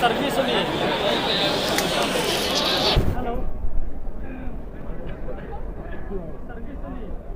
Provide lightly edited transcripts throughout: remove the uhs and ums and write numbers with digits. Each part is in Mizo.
Service a ni. Hello. Service a ni.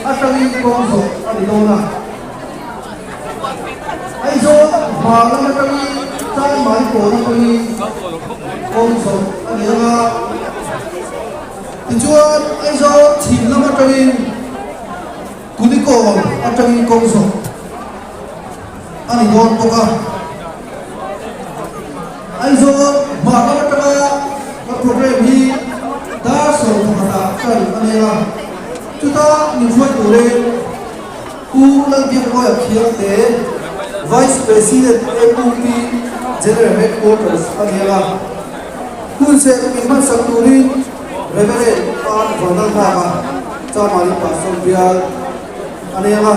atangin kawng zawh a ni dawn a. Aizawl hmar lam atangin Chanmari kawn atangin kawng zawh a ni ang a. Tichuan Aizawl chhim lam atangin Kulikawn atangin kawng zawh a ni dawn bawk a. Aizawl hmar lam atanga kan programme hi dar 11 ah tan a nei a, chuta min hruai turin Pu Lalbiakmawia Khiangte, Vice President MUP General Headquarters a ni a. Hun serh min hmansak turin Reverend R Vanlalnghaka, Chamari Pastor Bial a nei ang a.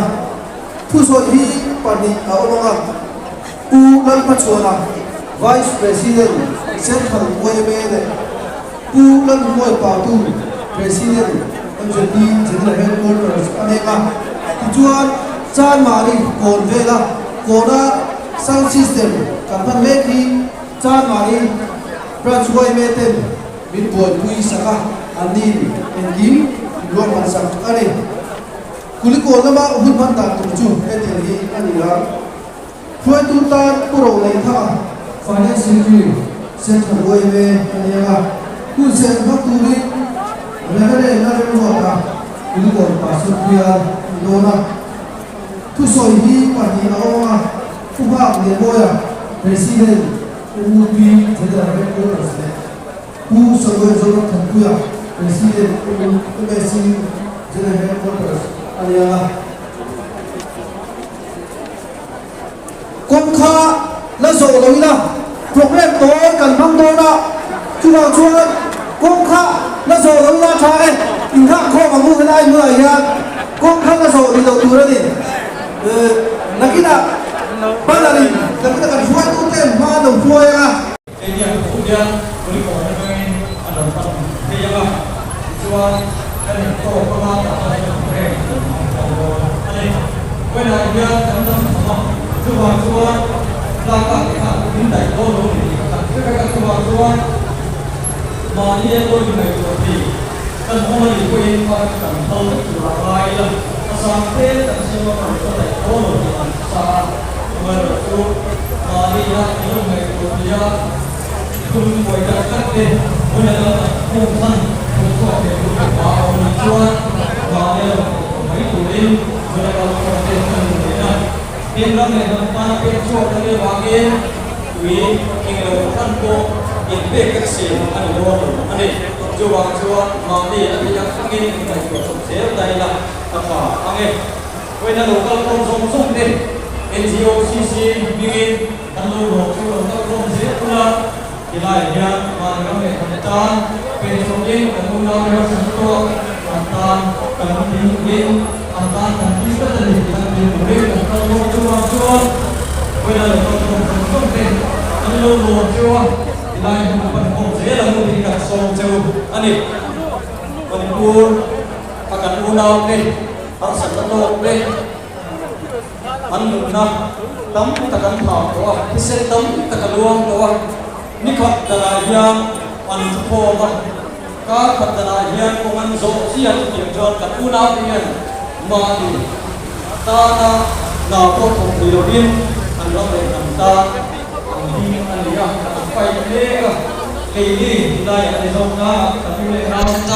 Thusawi hi pahnih a awm ang a, Pu Lalhmachhuana, Vice President Central yma leh Pu Lalhmuai Pautu, President, MZP General Headquarters a nek a. Tichuan, Chanmari kawn vela kawna sound system kan hman mek hi Chanmari Branch yma ten min buaipui sak a, an nin engkim min ruahman sak a ni. Kulikawn lama hun hman dan tur chu hetiang hi a ni a. Hruaitu tan Pu Roleitha, Finance Secretary, Central yma a ni ang a, hun serh hmang turin Reverend Lalremruata, Kulikawn Pastor bial a ni dawn a. Thusawi hi pahnih a awm ang a, Pu Nghak Lianmawia, President, MUP General Headquarters leh Pu Samuel Zoramthanpuia, President, MSC General Headquarters a ni ang a. Kawng kha la zawh lo ila programme tawi kan hmang dawn a, chuvang chuan kawng kha la zawh lo ila tha e, inghak khawm ang u helai hmunah hian kawng kha la zawh rih loh tur a ni. Nakinah banner in nakinah kan hruaitute hma an lo hruai ang a. Keini ang tho hian Kulikawn atangin a lo pan thei ang a, tichuan kan intawk anga tah kha chu kan reng kan hmang tawh dawn a ni. Vawiinah hian kan dam tham a, chuvang chuan tlakah te khan min daih dawn lo ni tih kha kan hre vek a, chuvang chuan mahni a lo inngaihtuah thei kan awm a nih pawhin park kan phal vek tur a ngai ila, a sang tlem kan siam a kan rawn daih dawn lo tih an hre sa a. Amaherawhchu, mahnia in awm ngaihtuah tia thum buai tak tak te hmun a lo tak khum chhan thawk chhuak thei tur leh pa a awm anih chuan mahnia lo ngaihtuah mai turin hmun a kal khawm te a nu nen a tin ram leh hnam tana pek chhuak a nih avangin tui eng lo hran pawh inpek vek si a ni dawn lo a ni. Chuvang chuan mahni a theih ang angin ngaihtuah chawp zel ta ila a tha ang e. Vawiina lo kal khawm zawng zawng te NGOCC hmingin kan lo lawm chu lo kal khawm zel thung a, tilaiah hian mahni ram leh hnam tan pen chhuakin kan unau te harsatna tawk an tan kan ding an tan kan ti tlat a ni tih lan tir turin kan kal khawm chuvang chuan vawiina lo kal khawm zawng zawng te kan lo lawm cheu a, tilai hmun pan khawm zel ang u tih kan sawm cheu a ni. Manipur a kan unau te. Harsatna tawk te an nunna tam tak an phah tawh a, thisen tam tak a luang tawh a, ni khat danah hian an thukhawm a, kar khat danah hian kawng an zawh chiah chutiang chuan kan unaute hian mahni tana hna pawh thawk thei lovin an ram leh hnam tan an ding a ni a, an fight mek a, keini tilaiah ni zawk nana kan u leh nau te tan.